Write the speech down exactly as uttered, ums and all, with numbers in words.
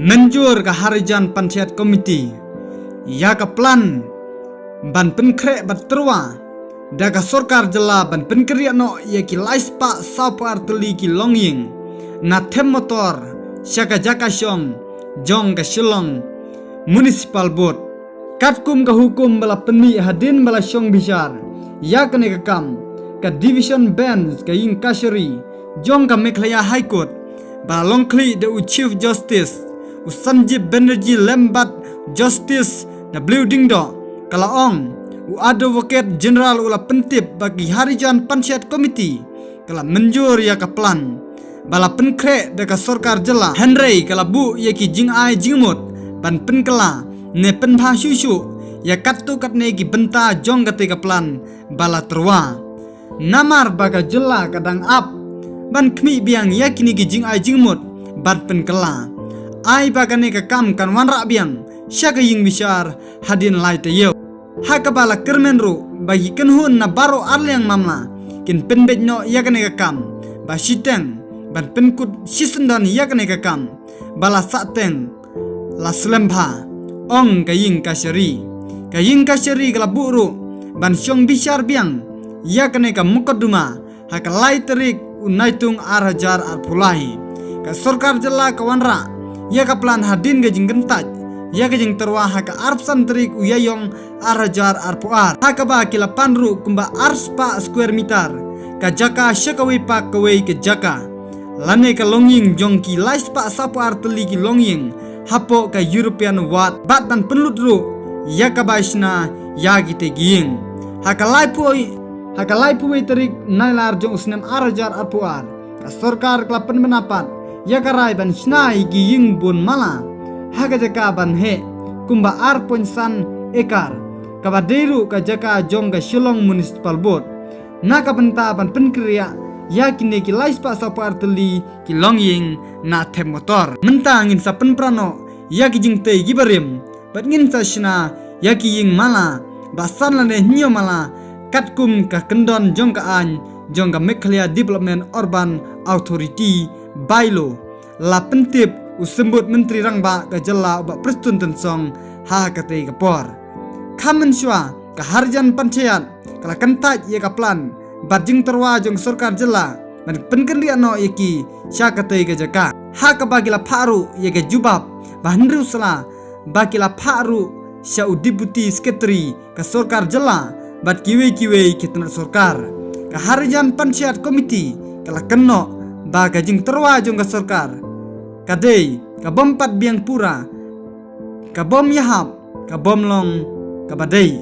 Mynjur ka Harijan Panchayat Committee ïa ka plan ban pynkhreh bad tyrwa da ka sorkar jylla ban pynkynriah noh ïa ki lai spah saw phew ar tylli ki longïing na them motor sha ka jaka shong jong ka Shillong Municipal Board. Katkum ka hukum ba la pynmih hadien ba la shong bishar ïa kane ka kam, ka Division Bench ka ïing kashari jong ka Meghalaya High Court ba la long khlieh da u Chief Justice u Sanjib Banerjee lem bad Justice W Diengdoh ka la ong, u Advocate General u la pyntip ba ki Harijan Panchayat Committee ka la mynjur ïa ka plan ba la pynkhreh da ka sorkar jylla, hynrei ka la buh ïa ki jingai jingmut ban pynkylla ne pynbha shuh shuh ïa katto katne ki bynta jong kata ka plan ba la tyrwa. Namar ba ka jylla ka dang ap ban khmih biang ïa kine ki jingai jingmut ban pynkylla, ai ba kane ka kam kan wanrah biang sha ka ïing bishar hadien lai taïew. Ha kaba la kyrmen ruh ba ki kynhun na baroh arliang mamla kin pynbeit noh ïa kane ka kam ba shiteng ban pynkut shisyndon ïa kane ka kam ba la sahteng la slem bha, ong ka ïing kashari. Ka ïing kashari ka la buh ruh ban shong bishar biang ïa kane ka mukotduma ha ka lai tarik u Naitung ar hajar arphew lai. Ka sorkar jylla ka wanrah ïa ka plan hadien ka jingkyntait ïa ka jingtyrwa ha ka arphew san tarik u Ïaïong ar hajar arphew ar, ha kaba ki la pan ruh kumba ar spah square meter ka jaka sha kawei pa kawei ka jaka, lane ka longïing jong ki lai spah saw phew ar tylli ki longïing hapoh ka European Ward, bad ban pynlut ruh ïa ka bai shna ïa kitei ki ïing. Ha ka laiphew, ha ka laiphew wei tarik Nailar jong u snem ar hajar arphew ar, ka sorkar ka la pynbna pat ïa ka rai ban shna ïa ki ïing bun mala ha ka jaka ban heh kumba ar point san ekar, kaba dei ruh ka jaka jong ka Shillong Municipal Board, na ka bynta ban pynkynriah ïa kine ki lai spah saw phew ar tylli ki longïing na them motor. Mynta ngin sa pynpra noh ïa ki jingtei kiba rim bad ngin sa shna ïa ki ïing mala ba san lane hynñiew mala katkum ka kyndon jong ka aiñ jong ka Meghalaya Development Urban Authority Bylaw, la pyntip u Symbud Myntri Rangbah ka jylla u Bah Prestone Tynsong ha katei ka por. Kham mynshuwa ka Harijan Panchayat ka la kyntait ïa ka plan bad jingtyrwa jong sorkar jylla ban pynkynriah noh ïa ki sha katei ka jaka, ha kaba ki la phah ruh ïa ka jubab ba hynriew sla ba ki la phah ruh sha u Deputy Secretary ka sorkar jylla bad kiwei kiwei ki tnat sorkar. Ka Harijan Panchayat Committee ka la kynnoh ba ka jingtyrwa jong ka sorkar ka dei ka bym pat biang pura, ka bym ïahap, ka bym long kaba dei.